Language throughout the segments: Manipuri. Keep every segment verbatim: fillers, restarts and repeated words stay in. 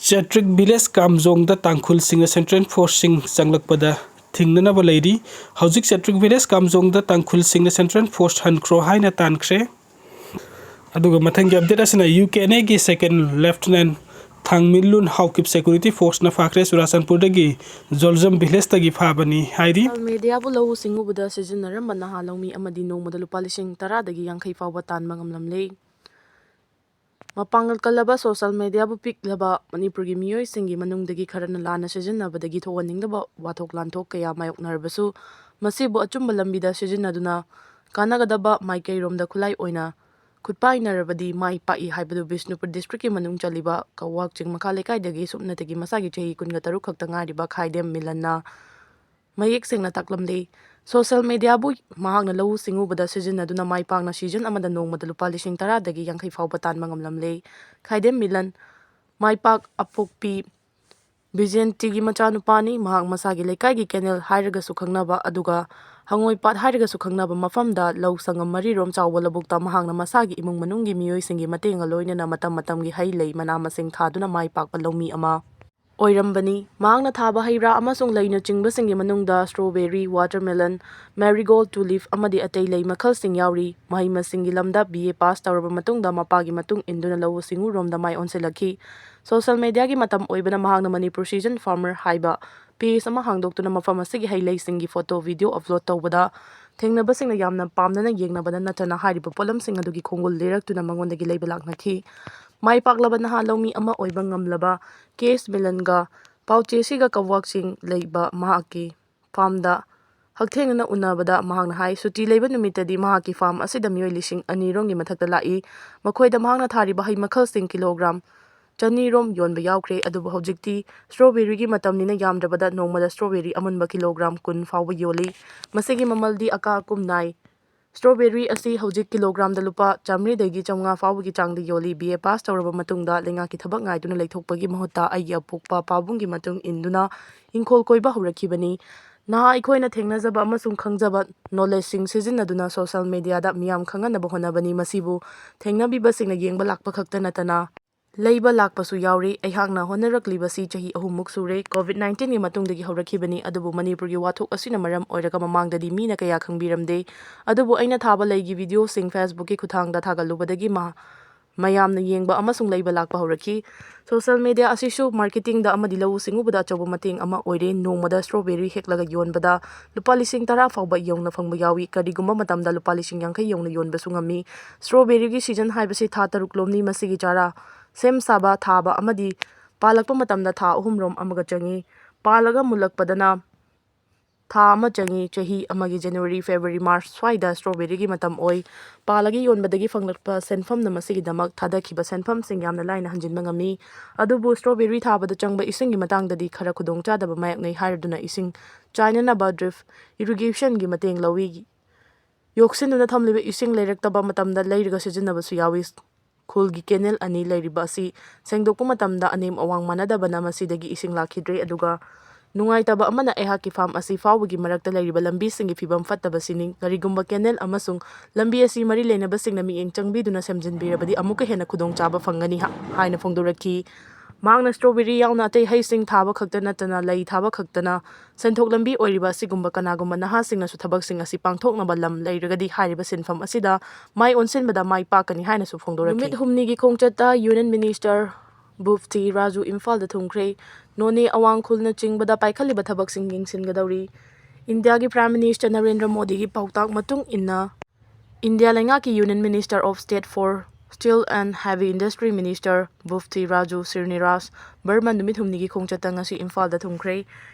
ꯆꯦꯇ꯭ꯔꯤꯛ ꯚꯤꯂꯦꯖ ꯀꯥꯝꯖꯣꯡꯗ ꯇꯥꯡꯈꯨꯜꯁꯤꯡꯅ ꯁꯦꯟꯇ꯭ꯔꯦꯜ ꯐꯣꯔꯁꯁꯤꯡ ꯆꯪꯂꯛꯄꯗ ꯊꯤꯡꯅꯅꯕ ꯂꯩꯔꯤ꯫ ꯍꯧꯖꯤꯛ ꯆꯦꯇ꯭ꯔꯤꯛ ꯚꯤꯂꯦꯖ ꯀꯥꯝꯖꯣꯡꯗ ꯇꯥꯡꯈꯨꯜꯁꯤꯡꯅ ꯁꯦꯟꯇ꯭ꯔꯦꯜ ꯐꯣꯔꯁ ꯍꯟꯈ꯭ꯔꯣ ꯍꯥꯏꯅ ꯇꯥꯟꯈ꯭ꯔꯦ꯫ ꯑꯗꯨꯒ ꯃꯊꯪꯒꯤ ꯑꯞꯗꯦꯠ ꯑꯁꯤꯅ ꯌꯨ ꯀꯦ ꯑꯦꯟ ꯑꯦꯒꯤ ꯁꯦꯀꯦꯟ ꯂꯦꯐꯇꯤꯅꯦꯟ ꯊꯥꯡꯃꯤꯟꯂꯨꯟ ꯍꯥꯎꯀꯤꯞ ꯁꯦꯀ꯭ꯌꯨꯔꯤꯇꯤ ꯐꯣꯔꯁꯅ ꯐꯥꯈ꯭ꯔꯦ꯫ ꯆꯨꯔꯥꯆꯥꯟꯄꯨꯔꯗꯒꯤ ꯖꯣꯜꯖꯝ ꯚꯤꯂꯦꯖꯇꯒꯤ ꯐꯥꯕꯅꯤ ꯍꯥꯏꯔꯤ꯫ ꯁꯣꯁꯤꯌꯦꯜ ꯃꯦꯗꯤꯌꯥꯕꯨ ꯂꯧꯎ ꯁꯤꯡꯎꯕꯗ ꯁꯤꯖꯤꯟꯅꯔꯝꯕ ꯅꯍꯥ ꯂꯧꯃꯤ ꯑꯃꯗꯤ ꯅꯣꯡꯃꯗ ꯂꯨꯄꯥ ꯂꯤꯁꯤꯡ ꯇꯔꯥꯗꯒꯤ ꯌꯥꯡꯈꯩ ꯐꯥꯎꯕ ꯇꯥꯟꯕ ꯉꯝꯂꯝꯂꯦ꯫ ꯃꯄꯥꯡꯒꯜ ꯀꯜꯂꯕ ꯁꯣꯁꯤꯌꯦꯜ ꯃꯦꯗꯤꯌꯥꯕꯨ ꯄꯤꯛꯂꯕ ꯃꯅꯤꯄꯨꯔꯒꯤ ꯃꯤꯑꯣꯏꯁꯤꯡꯒꯤ ꯃꯅꯨꯡꯗꯒꯤ ꯈꯔꯅ ꯂꯥꯟꯅ ꯁꯤꯖꯤꯟꯅꯕꯗꯒꯤ ꯊꯣꯛꯍꯟꯅꯤꯡꯗꯕ ꯋꯥꯊꯣꯛ ꯂꯥꯟꯊꯣꯛ ꯀꯌꯥ ꯃꯥꯌꯣꯛꯅꯔꯕꯁꯨ, ꯃꯁꯤꯕꯨ ꯑꯆꯨꯝꯕ ꯂꯝꯕꯤꯗ ꯁꯤꯖꯤꯟꯅꯗꯨꯅ ꯀꯥꯟꯅꯒꯗꯕ ꯃꯥꯏꯀꯩꯔꯣꯝꯗ ꯈꯨꯠꯂꯥꯏ ꯑꯣꯏꯅ ꯈꯨꯠꯄꯥꯏꯅꯔꯕꯗꯤ ꯃꯥꯏ ꯄꯥꯛꯏ ꯍꯥꯏꯕꯗꯨ ꯕꯤꯁꯅꯨꯄꯨꯔ ꯗꯤꯁꯇ꯭ꯔꯤꯛꯀꯤ ꯃꯅꯨꯡ ꯆꯜꯂꯤꯕ ꯀꯋꯥꯛ ꯆꯤꯡ ꯃꯈꯥ ꯂꯩꯀꯥꯏꯗꯒꯤ ꯁꯨꯞꯅꯇꯒꯤ ꯃꯁꯥꯒꯤ ꯆꯍꯤ ꯀꯨꯟꯒ ꯇꯔꯨꯛ ꯈꯛꯇ ꯉꯥꯏꯔꯤꯕ ꯈꯥꯏꯗꯦꯝ ꯃꯤꯂꯟꯅ ꯃꯌꯦꯛ ꯁꯦꯡꯅ ꯇꯥꯛꯂꯝꯂꯦ꯫ ꯁꯣꯁꯤꯌꯦꯜ ꯃꯦꯗꯤꯌꯥꯕꯨ ꯃꯍꯥꯛꯅ ꯂꯧꯎ ꯁꯤꯡꯎꯕꯗ ꯁꯤꯖꯤꯟꯅꯗꯨꯅ ꯃꯥꯏ ꯄꯥꯛꯅ ꯁꯤꯖꯟ ꯑꯃꯗ ꯅꯣꯡꯃꯗ ꯂꯨꯄꯥ ꯂꯤꯁꯤꯡ ꯇꯔꯥꯗꯒꯤ ꯌꯥꯡꯈꯩ ꯐꯥꯎꯕ ꯇꯥꯟꯕ ꯉꯝꯂꯝꯂꯦ꯫ ꯈꯥꯏꯗꯦꯝ ꯃꯤꯂꯟ ꯃꯥꯏꯄꯥꯛ ꯑꯄꯣꯛꯄꯤ ꯕꯤꯖꯦꯟꯇꯤꯒꯤ ꯃꯆꯥꯅꯨꯄꯥꯅꯤ꯫ ꯃꯍꯥꯛ ꯃꯁꯥꯒꯤ ꯂꯩꯀꯥꯏꯒꯤ ꯀꯦꯅꯦꯜ ꯍꯥꯏꯔꯒꯁꯨ ꯈꯪꯅꯕ, ꯑꯗꯨꯒ ꯍꯉꯣꯏꯄꯥꯠ ꯍꯥꯏꯔꯒꯁꯨ ꯈꯪꯅꯕ ꯃꯐꯝꯗ ꯂꯧ ꯁꯪꯒꯝ ꯃꯔꯤꯔꯣꯝ ꯆꯥꯎꯕ ꯂꯧꯕꯨꯛꯇ ꯃꯍꯥꯛꯅ ꯃꯁꯥꯒꯤ ꯏꯃꯨꯡ ꯃꯅꯨꯡꯒꯤ ꯃꯤꯑꯣꯏꯁꯤꯡꯒꯤ ꯃꯇꯦꯡꯒ ꯂꯣꯏꯅꯅ ꯃꯇꯝ ꯃꯇꯝꯒꯤ ꯍꯩ ꯂꯩ ꯃꯅꯥ ꯃꯁꯤꯡ ꯊꯥꯗꯨꯅ ꯃꯥꯏ ꯄꯥꯛꯄ ꯂꯧꯃꯤ ꯑꯃ ꯑꯣꯏꯔꯝꯕꯅꯤ꯫ ꯃꯍꯥꯛꯅ ꯊꯥꯕ ꯍꯩ ꯔꯥ ꯑꯃꯁꯨꯡ ꯂꯩꯅꯆꯤꯡꯕꯁꯤꯡꯒꯤ ꯃꯅꯨꯡꯗ strawberry, watermelon, marigold, tulip ꯑꯃꯗꯤ ꯑꯇꯩ ꯂꯩ ꯃꯈꯜꯁꯤꯡ ꯌꯥꯎꯔꯤ꯫ ꯃꯍꯩ ꯃꯁꯤꯡꯒꯤ ꯂꯝꯗ ꯕꯤ ꯑꯦ ꯄꯥꯁ ꯇꯧꯔꯕ ꯃꯇꯨꯡꯗ ꯃꯄꯥꯒꯤ ꯃꯇꯨꯡ ꯏꯟꯗꯨꯅ ꯂꯧꯎ ꯁꯤꯡꯎꯔꯣꯝꯗ ꯃꯥꯏ ꯑꯣꯟꯁꯤꯜꯂꯛꯈꯤ꯫ ꯁꯣꯁꯤꯌꯦꯜ ꯃꯦꯗꯤꯌꯥꯒꯤ ꯃꯇꯝ ꯑꯣꯏꯕꯅ ꯃꯍꯥꯛꯅ ꯃꯅꯤꯄꯨꯔ ꯁꯤꯖꯟ ꯐꯥꯔꯃꯔ ꯍꯥꯏꯕ ꯄꯦꯖ ꯑꯃ ꯍꯥꯡꯗꯣꯛꯇꯨꯅ ꯃꯐꯝ ꯑꯁꯤꯒꯤ ꯍꯩ ꯂꯩꯁꯤꯡꯒꯤ ꯐꯣꯇꯣ, ꯚꯤꯗꯤꯑꯣ ꯑꯞꯂꯣꯗ ꯇꯧꯕꯗ ꯊꯦꯡꯅꯕꯁꯤꯡꯅ ꯌꯥꯝꯅ ꯄꯥꯝꯅꯅ ꯌꯦꯡꯅꯕꯗ ꯅꯠꯇꯅ ꯍꯥꯏꯔꯤꯕ ꯄꯣꯠꯂꯝꯁꯤꯡ ꯑꯗꯨꯒꯤ ꯈꯣꯡꯒꯨꯜ ꯂꯤꯔꯛꯇꯨꯅ ꯃꯉꯣꯟꯗꯒꯤ ꯂꯩꯕ ꯂꯥꯛꯅꯈꯤ꯫ ꯃꯥꯏ ꯄꯥꯛꯂꯕ ꯅꯍꯥ ꯂꯧꯃꯤ ꯑꯃ ꯑꯣꯏꯕ ꯉꯝꯂꯕ ꯀꯦꯁ ꯃꯤꯂꯟꯒ ꯄꯥꯎꯆꯦꯁꯤꯒ ꯀꯋꯥꯛ ꯆꯤꯡ ꯂꯩꯕ ꯃꯍꯥꯛꯀꯤ ꯐꯥꯔꯝꯗ ꯍꯛꯊꯦꯡꯅꯅ ꯎꯅꯕꯗ ꯃꯍꯥꯛꯅ ꯍꯥꯏ, ꯁꯨꯇꯤ ꯂꯩꯕ ꯅꯨꯃꯤꯠꯇꯗꯤ ꯃꯍꯥꯛꯀꯤ ꯐꯥꯔꯝ ꯑꯁꯤꯗ ꯃꯤꯑꯣꯏ ꯂꯤꯁꯤꯡ ꯑꯅꯤ ꯔꯣꯝꯒꯤ ꯃꯊꯛꯇ ꯂꯥꯛꯏ꯫ ꯃꯈꯣꯏꯗ ꯃꯍꯥꯛꯅ ꯊꯥꯔꯤꯕ ꯍꯩ ꯃꯈꯜꯁꯤꯡ ꯀꯤꯂꯣꯒ꯭ꯔꯥꯝ ꯆꯅꯤ ꯔꯣꯝ ꯌꯣꯟꯕ ꯌꯥꯎꯈ꯭ꯔꯦ꯫ ꯑꯗꯨꯕꯨ ꯍꯧꯖꯤꯛꯇꯤ strawberryꯒꯤ ꯃꯇꯝꯅꯤꯅ ꯌꯥꯝꯗ꯭ꯔꯕꯗ ꯅꯣꯡꯃꯗ strawberry ꯑꯃꯨꯟꯕ ꯀꯤꯂꯣꯒ꯭ꯔꯥꯝ ꯀꯨꯟ ꯐꯥꯎꯕ ꯌꯣꯜꯂꯤ꯫ ꯃꯁꯤꯒꯤ ꯃꯃꯜꯗꯤ ꯑꯀꯥ ꯑꯀꯨꯝ ꯅꯥꯏ꯫ Strawberry ꯑꯁꯤ ꯍꯧꯖꯤꯛ ꯀꯤꯂꯣꯒ꯭ꯔꯥꯝꯗ ꯂꯨꯄꯥ ꯆꯥꯃꯔꯤꯗꯒꯤ ꯆꯥꯝꯃꯉꯥ ꯐꯥꯎꯕꯒꯤ ꯆꯥꯡꯗ ꯌꯣꯜꯂꯤ꯫ ꯕꯤ ꯑꯦ ꯄꯥꯁ ꯇꯧꯔꯕ ꯃꯇꯨꯡꯗ ꯂꯩꯉꯥꯛꯀꯤ ꯊꯕꯛ ꯉꯥꯏꯗꯨꯅ ꯂꯩꯊꯣꯛꯄꯒꯤ ꯃꯍꯨꯠꯇ ꯑꯩꯒꯤ ꯑꯄꯣꯛꯄ ꯄꯥꯕꯨꯡꯒꯤ ꯃꯇꯨꯡ ꯏꯟꯗꯨꯅ ꯏꯪꯈꯣꯜ ꯀꯣꯏꯕ ꯍꯧꯔꯛꯈꯤꯕꯅꯤ꯫ ꯅꯍꯥ ꯑꯩꯈꯣꯏꯅ ꯊꯦꯡꯅꯖꯕ ꯑꯃꯁꯨꯡ ꯈꯪꯖꯕ ꯅꯣꯂꯦꯖꯁꯤꯡ ꯁꯤꯖꯤꯟꯅꯗꯨꯅ ꯁꯣꯁꯤꯌꯦꯜ ꯃꯦꯗꯤꯌꯥꯗ ꯃꯤꯌꯥꯝ ꯈꯪꯍꯟꯅꯕ ꯍꯣꯠꯅꯕꯅꯤ꯫ ꯃꯁꯤꯕꯨ ꯊꯦꯡꯅꯕꯤꯕꯁꯤꯡꯅ ꯌꯦꯡꯕ ꯂꯥꯛꯄ ꯈꯛꯇ ꯅꯠꯇꯅ ꯂꯩꯕ ꯂꯥꯛꯄꯁꯨ ꯌꯥꯎꯔꯤ꯫ ꯑꯩꯍꯥꯛꯅ ꯍꯣꯠꯅꯔꯛꯂꯤꯕꯁꯤ ꯆꯍꯤ ꯑꯍꯨꯝꯃꯨꯛ ꯁꯨꯔꯦ꯫ COVID nineteen ꯒꯤ ꯃꯇꯨꯡꯗꯒꯤ ꯍꯧꯔꯛꯈꯤꯕꯅꯤ, ꯑꯗꯨꯕꯨ ꯃꯅꯤꯄꯨꯔꯒꯤ ꯋꯥꯊꯣꯛ ꯑꯁꯤꯅ ꯃꯔꯝ ꯑꯣꯏꯔꯒ ꯃꯃꯥꯡꯗꯗꯤ ꯃꯤꯅ ꯀꯌꯥ ꯈꯪꯕꯤꯔꯝꯗꯦ꯫ ꯑꯗꯨꯕꯨ ꯑꯩꯅ ꯊꯥꯕ ꯂꯩꯒꯤ videoꯁꯤꯡ Facebookꯀꯤ ꯈꯨꯠꯊꯥꯡꯗ ꯊꯥꯒꯠꯂꯨꯕꯗꯒꯤ ꯃꯍ-, ꯃꯌꯥꯝꯅ ꯌꯦꯡꯕ ꯑꯃꯁꯨꯡ ꯂꯩꯕ ꯂꯥꯛꯄ ꯍꯧꯔꯛꯈꯤ꯫ Social media ꯑꯁꯤꯁꯨ marketingꯗ ꯑꯃꯗꯤ ꯂꯧꯎ ꯁꯤꯡꯎꯕꯗ ꯑꯆꯧꯕ ꯃꯇꯦꯡ ꯑꯃ ꯑꯣꯏꯔꯦ꯫ ꯅꯣꯡꯃꯗ strawberry ꯍꯦꯛꯂꯒ ꯌꯣꯟꯕꯗ ꯂꯨꯄꯥ ꯂꯤꯁꯤꯡ ꯇꯔꯥ ꯐꯥꯎꯕ ꯌꯧꯅ ꯐꯪꯕ ꯌꯥꯎꯏ, ꯀꯔꯤꯒꯨꯝꯕ ꯃꯇꯝꯗ ꯂꯨꯄꯥ ꯂꯤꯁꯤꯡ ꯌꯥꯡꯈꯩ ꯌꯧꯅ ꯌꯣꯟꯕꯁꯨ ꯉꯝꯃꯤ꯫ Strawberryꯒꯤ season ꯍꯥꯏꯕꯁꯤ ꯊꯥ ꯇꯔꯨꯛ ꯂꯣꯝꯅꯤ꯫ ꯃꯁꯤꯒꯤ ꯆꯥꯔꯥ ꯁꯦꯝ ꯁꯥꯕ, ꯊꯥꯕ ꯑꯃꯗꯤ ꯄꯥꯜꯂꯛꯄ ꯃꯇꯝꯗ ꯊꯥ ꯑꯍꯨꯝꯔꯣꯝ ꯑꯃꯒ ꯆꯪꯏ꯫ ꯄꯥꯜꯂꯒ ꯃꯨꯜꯂꯛꯄꯗꯅ ꯊꯥ ꯑꯃ ꯆꯪꯏ꯫ ꯆꯍꯤ ꯑꯃꯒꯤ January, February, March ꯁ꯭ꯋꯥꯏꯗ strawberryꯒꯤ ꯃꯇꯝ ꯑꯣꯏ꯫ ꯄꯥꯜꯂꯒ ꯌꯣꯟꯕꯗꯒꯤ ꯐꯪꯂꯛꯄ ꯁꯦꯟꯐꯝꯅ ꯃꯁꯤꯒꯤꯗꯃꯛ ꯊꯥꯗꯈꯤꯕ ꯁꯦꯟꯐꯝꯁꯤꯡ ꯌꯥꯝꯅ ꯂꯥꯏꯅ ꯍꯟꯖꯤꯟꯕ ꯉꯝꯃꯤ꯫ ꯑꯗꯨꯕꯨ strawberry ꯊꯥꯕꯗ ꯆꯪꯕ ꯏꯁꯤꯡꯒꯤ ꯃꯇꯥꯡꯗꯗꯤ ꯈꯔ ꯈꯨꯗꯣꯡꯆꯥꯗꯕ ꯃꯥꯌꯣꯛꯅꯩ ꯍꯥꯏꯔꯗꯨꯅ ꯏꯁꯤꯡ ꯆꯥꯏꯅꯅꯕ drip irrigationꯒꯤ ꯃꯇꯦꯡ ꯂꯧꯏ꯫ ꯌꯣꯛꯁꯤꯟꯗꯨꯅ ꯊꯝꯂꯤꯕ ꯏꯁꯤꯡ ꯂꯩꯔꯛꯇꯕ ꯃꯇꯝꯗ ꯂꯩꯔꯒ ꯁꯤꯖꯤꯟꯅꯕꯁꯨ ꯌꯥꯎꯏ꯫ ꯈꯨꯜꯒꯤ canal ꯑꯅꯤ ꯂꯩꯔꯤꯕ ꯑꯁꯤ ꯁꯦꯡꯗꯣꯛꯄ ꯃꯇꯝꯗ ꯑꯅꯦꯝ ꯑꯋꯥꯡ ꯃꯥꯟꯅꯗꯕꯅ ꯃꯁꯤꯗꯒꯤ ꯏꯁꯤꯡ ꯂꯥꯛꯈꯤꯗ꯭ꯔꯦ꯫ ꯑꯗꯨꯒ ꯅꯨꯡꯉꯥꯏꯇꯕ ꯑꯃꯅ ꯑꯩꯍꯥꯛꯀꯤ farm ꯑꯁꯤ ꯐꯥꯎꯕꯒꯤ ꯃꯔꯛꯇ ꯂꯩꯔꯤꯕ ꯂꯝꯕꯤꯁꯤꯡꯒꯤ ꯐꯤꯕꯝ ꯐꯠꯇꯕꯁꯤꯅꯤ꯫ ꯀꯔꯤꯒꯨꯝꯕ canal ꯑꯃꯁꯨꯡ ꯂꯝꯕꯤ ꯑꯁꯤ ꯃꯔꯤ ꯂꯩꯅꯕꯁꯤꯡꯅ ꯃꯤꯠꯌꯦꯡ ꯆꯪꯕꯤꯗꯨꯅ ꯁꯦꯝꯖꯤꯟꯕꯤꯔꯕꯗꯤ ꯑꯃꯨꯛꯀ ꯍꯦꯟꯅ ꯈꯨꯗꯣꯡꯆꯥꯕ ꯐꯪꯒꯅꯤ ꯍꯥ-, ꯍꯥꯏꯅ ꯐꯣꯡꯗꯣꯔꯛꯈꯤ꯫ ꯃꯍꯥꯛꯅ strawberry ꯌꯥꯎꯅ ꯑꯇꯩ ꯍꯩꯁꯤꯡ ꯊꯥꯕ ꯈꯛꯇ ꯅꯠꯇꯅ ꯂꯩ ꯊꯥꯕ ꯈꯛꯇꯅ ꯁꯦꯟꯊꯣꯛ ꯂꯝꯕꯤ ꯑꯣꯏꯔꯤꯕ ꯑꯁꯤꯒꯨꯝꯕ ꯀꯅꯥꯒꯨꯝꯕ ꯅꯍꯥꯁꯤꯡꯅꯁꯨ ꯊꯕꯛꯁꯤꯡ ꯑꯁꯤ ꯄꯥꯡꯊꯣꯛꯅꯕ ꯂꯝ ꯂꯩꯔꯒꯗꯤ ꯍꯥꯏꯔꯤꯕ ꯁꯤꯟꯐꯝ ꯑꯁꯤꯗ ꯃꯥꯏ ꯑꯣꯟꯁꯤꯟꯕꯗ ꯃꯥꯏ ꯄꯥꯛꯀꯅꯤ ꯍꯥꯏꯅꯁꯨ ꯐꯣꯡꯗꯣꯔꯛꯈꯤ꯫ ꯅꯨꯃꯤꯠ ꯍꯨꯝꯅꯤꯒꯤ ꯈꯣꯡꯆꯠꯇ Union Minister ꯕꯨꯞꯇꯤ ꯔꯥꯖꯨ ꯏꯝꯐꯥꯜꯗ ꯊꯨꯡꯈ꯭ꯔꯦ꯫ ꯅꯣꯅꯦ, ꯑꯋꯥꯡ ꯈꯨꯜꯅꯆꯤꯡꯕꯗ ꯄꯥꯏꯈꯠꯂꯤꯕ ꯊꯕꯛꯁꯤꯡ ꯌꯦꯡꯁꯤꯟꯒꯗꯧꯔꯤ꯫ ꯏꯟꯗꯤꯌꯥꯒꯤ Prime Minister ꯅꯔꯦꯟꯗ꯭ꯔ ꯃꯣꯗꯤꯒꯤ ꯄꯥꯎꯇꯥꯛ ꯃꯇꯨꯡ ꯏꯟꯅ ꯏꯟꯗꯤꯌꯥ ꯂꯩꯉꯥꯛꯀꯤ Union Minister of State for Steel and Heavy Industry Minister ꯕꯨꯞꯇꯤ Raju ꯁ꯭ꯔꯤꯅꯤꯔꯥꯖ Barman ꯅꯨꯃꯤꯠ ꯍꯨꯝꯅꯤꯒꯤ ꯈꯣꯡꯆꯠꯇ ꯉꯁꯤ ꯏꯝꯐꯥꯜꯗ ꯊꯨꯡꯈ꯭ꯔꯦ꯫